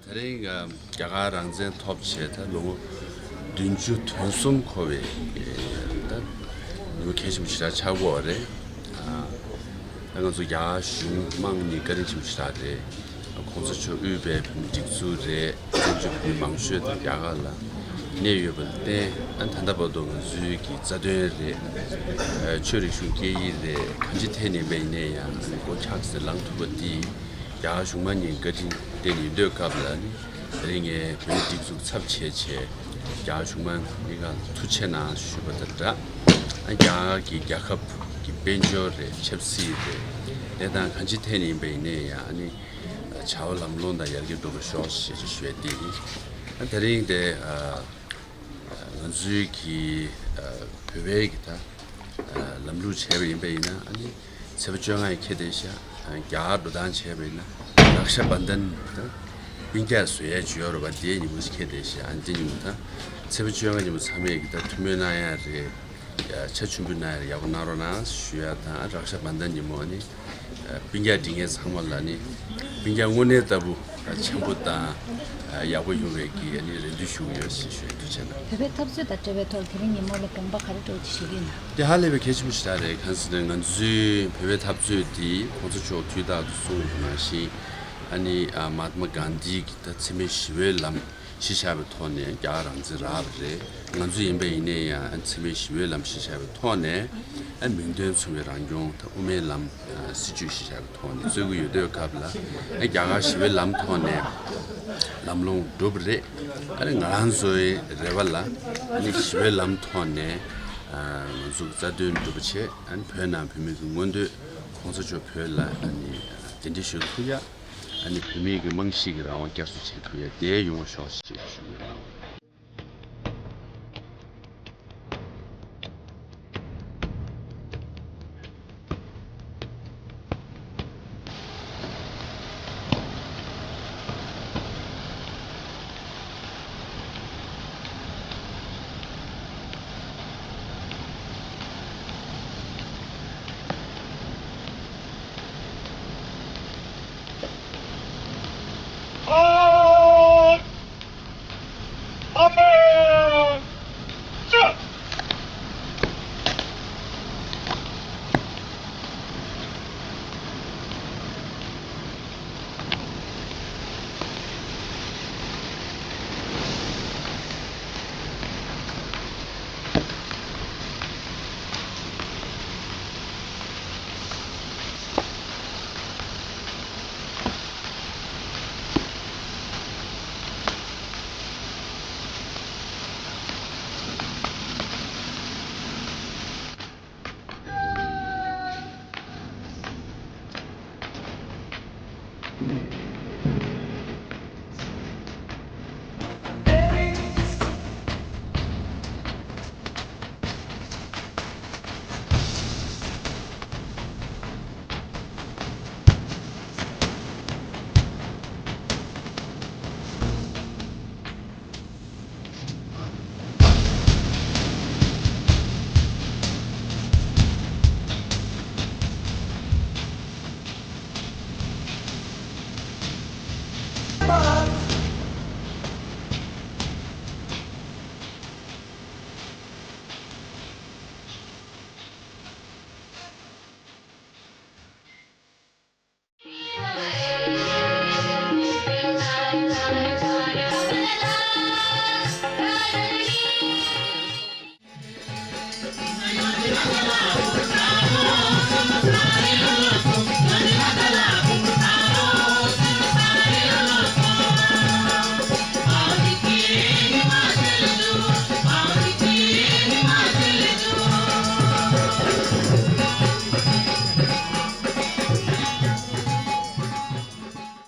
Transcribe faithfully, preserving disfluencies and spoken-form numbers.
དེ་རིང་ཨ་རྒྱ་གར་རང་བཙན་ཐོབ་བྱས་ད་ལོ་ངོ་བདུན་ཅུ་དོན་གསུམ་འཁོར་བའི་ད་ཉིན་མོ་གལ་ཆེན་པོ་ཞེ་དྲག་ཆགས་ཀྱི་ཡོད་རེད། ཨ་ད་ང་ཚོ་རྒྱ་གར་གཞུང་དམངས་གཉིས་བཀའ་དྲིན་ཆེན་པོ་ཞེ་དྲག་རེད། གོང་ས་མཆོག་དབུས་པའི་བོད་མི་སྒྲིག་འཛུགས་རེད། བཙན་བྱོལ་བོད་མི་མང་ཤོས་ད་རྒྱ་གར་ལ་གནས་ཡོད་པ་ལ་བརྟེན། ཨ་ད་ལྟ་བར་དུ་ང་ཚོའི་གི་རྩ་དོན་རེད། ཨ་ཆོས་རིག་གཞུང་སྐད་ཡིག་རེད། གང་ཅི་ཐད་ནས་ཡིན་པ་ཡིན་ནའི་ཡང་སྒོ་ཁྱག་སེ་ལངས་ཐུབ་པ་འདི་རྒྱ་གར་གཞུང་མང་གཉིས་བཀའ་དྲིན་བརྟེན་ཡིན་དུས་སྐབས་ལ་ནི། དེ་རིང་ངས་བོད་མིའི་སྒྲིག་འཛུགས་ཚབ་བྱས་བྱས་རྒྱ་གར་གཞུང་མང་གཉིས་ཀ་ལ་ཐུགས་རྗེ་ཆེ་གནང་ཞུས་པ་དང་སྦྲགས། ཨ་རྒྱ་གར་གྱི་རྒྱལ་ཁབ་ཀྱི་དཔལ་འབྱོར་རེད། ཆབ་སྲིད་རེད། དེ་དང་གང་ཅི་ཐད་ནས་ཡིན་པ་ཡིན་ནའི་ཡང་ཨ་ནི་བྱ་བ་ལམ་ལྷོང་དང་ཡར་རྒྱས་འགྲོ་བར་ཤོག་ཞེས་ཞུ་ཡ་དེ་ཡིན། ཨ་དེ་རིང་དེ་ཨ་ང་ཚོའི་གི་ཨ་བོད་པའི་གི་ད་ཨ་ལམ་ལུགས་བྱས་པ་ཡིན་པ་ཡིན་ན། ཨ་ནི་ཚེས་པ་བཅོ་ལྔ་ཡི་ཁེ་དེ་ཤ་རྒྱ་གར་འགྲོ་སྟངས་བྱས་པ་ཡིན་ན་རཀྵ་བན་དན་ད་སྤུན་ཀྱག་བཟོ་ཡས་ཅིག་ཡོད་རེད་པ། དེའི་ཉིན་མོ་ཁེ་དེ་ཤ། ཨ་ནི་དེ་ཉིན་མོ་ད་ཚེས་པ་བཅོ་ལྔ་ཉིན་མོ་ཚང་མས་གི་ད་ཐུགས་སྨོན་གནང་ཡ་རེད། ཡ་ཆ་ཆུང་བུ་ན་ཡར་ཡག་པོ་གནང་རོགས་གནང་ཞུ་ཡ་དང་། རཀྵ་བན་དན་ཉིན་མོ་ནི་སྤུན་ཀྱག་འགྲིག་མཁན་ཚང་མ་ལ་ནི་སྤུན་ཀྱག་དངོས་གནས་ལྟ་བུ་ཆེན་པོ་དང་ཡག་པོ་ཡོང་བའི་གི་ནི་རེ་འདུན་ཞུ་གི་ཡོད་ཞེས་ཞུ་ཡ། ཐུགས་རྗེ་གནང་། བོད་པའི་འཐབ་རྩོད་དང་འབྲེལ་བའི་ཐོག་དེ་རིང་ཉིན་མོ་ལ་དགོངས་པ་ག་རེ་སྤྲོ་ཞིག་ཞུ་གི་ཡིན་ན། དེ་ཧ་ལས་པའི་གལ་ཆེན་པོ་ཞིག་རེད། གང་ཟེར་ན་ང་ཚོའི་བོད་པའི་འཐབ་རྩོད་འདི་གོང་ས་མཆོག་དུས་རྟག་ཏུ་གསུངས་པ་ནང་བཞིན་ཨ་ནི་ཨ་མ་ཧཱ་ཏ་མ་གྷན་དྷི་གི་ད་འཚེ་མེད་ཞི་བའི་ལམ་གཞི་བཞག་པའི་ཐོག་ནས་རྒྱ་གར་རང་བཙན་རག་པ་རེད། ང་ཚོ་ཡིན་པ་ཡིན་ནའི་ཡང་འཚེ་མེད་ཞི་བའི་ལམ་གཞི་བཞག་པའི་ཐོག་ནས་ཨ་མིང་དོན་མཚུངས་པའི་རང་སྐྱོང་དང་དབུ་མའི་ལམ་ཨ་སྲིད་བྱུས་གཞི་བཞག་པའི་ཐོག་ནས་རྩོད་ཀྱི་ཡོད་དུས་སྐབས་ལ་ཨ་རྒྱ་གར་ཞི་བའི་ལམ་ཐོག་ནས་ལམ་ལྷོང་འགྲོ་བ་རེད། ཨ་ནི་ང་རང་ཚོའི་རེ་བ་ལ་ཨ་ནི་ཞི་བའི་ལམ་ཐོག་ནས་ཨ་ང་ཚོ་རྩ་དོན་འགྲུབ་པ་བྱས། ཨ་ནི་བོད་ནང་བོད་མི་གི་མངོན་འདོད་གོང་ས་མཆོག་བོད་ལ་ཨ་ནི་གདན་འདྲེན་ཞུ་ཐུབ་ཡ། ཨ་ནི་བོད་མི་གི་རྨང་གཞི་གི་རང་དབང་བསྐྱར་གསོ་བྱེད་ཐུབ་ཡ་དེ་ཡོང་བ་ཤོག་ཅེས་ཞུ་གི་ཡོད།